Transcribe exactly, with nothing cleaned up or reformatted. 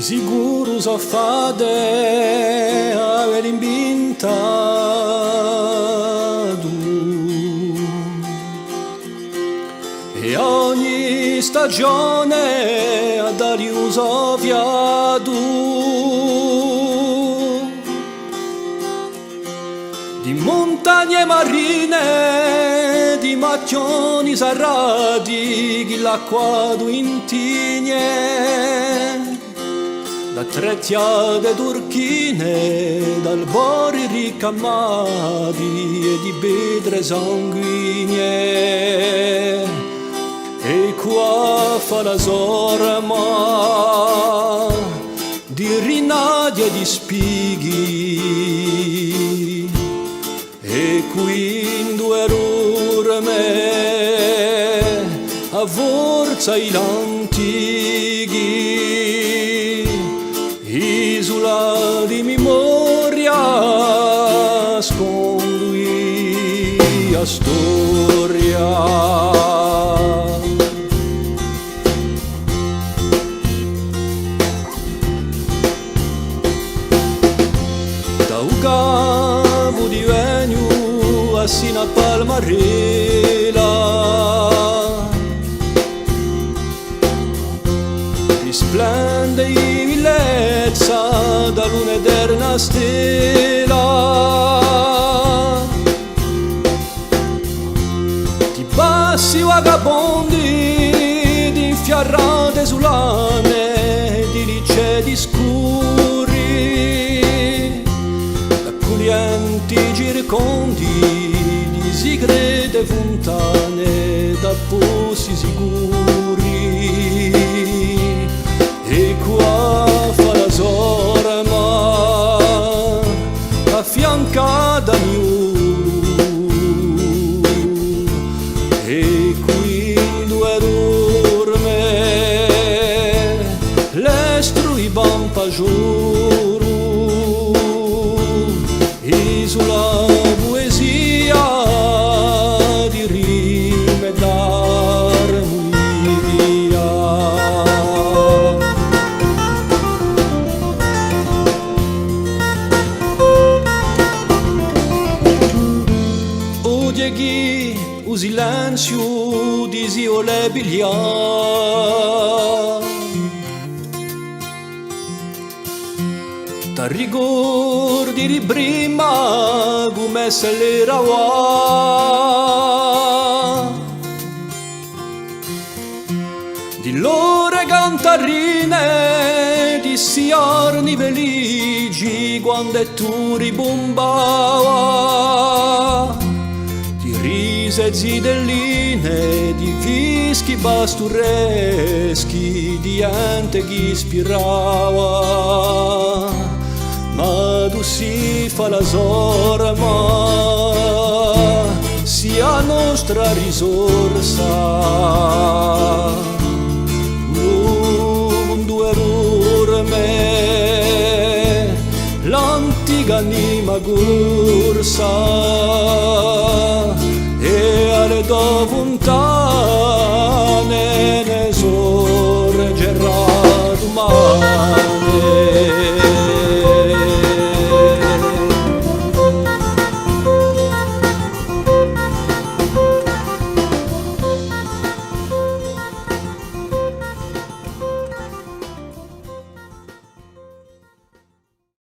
Sicuru sò fate à avè invintatu è ogni stagione à dalli u so fiatu. Di muntagne marine, di macchioni sarrati, chì l'acqua d'u intigne, da trecchjate turchine, d'albori ricamati è di petre sanguigne, è quì fà la sorma di rinaglie è di spichi, è quì induve durme a forza di l'antichi, isula di memoria, scondu di a storia. Da u capu di Vegnu à sinu à Palmarella, risplende di bellezza da luna eterna stella. Di passi vagabondi, d'infiarrate sulane, di licei scuri, d'accuglienti circondi, di sigrete funtane, da possi sicuri. È quì fà la sorma, affiancata à Niolu, è quì induve durme l'estru di Pampasgiolu. Isula puesia di rime è d'armunia. Oghje chì u silenziu ti si vole piglià, t'arricordi di prima cum'è s'ellu era avà, di l'ore cantarine, di sti ghjorni felici quand'è tù ribumbava, di rise zitelline, di fischi pastureschi, di ghjente chì spirava. Ma tù sì, fà la sorma, sì a nostra risorsa, u locu induve durme l'antica anima corsa, è à le to funtane ne sorgerà dumane.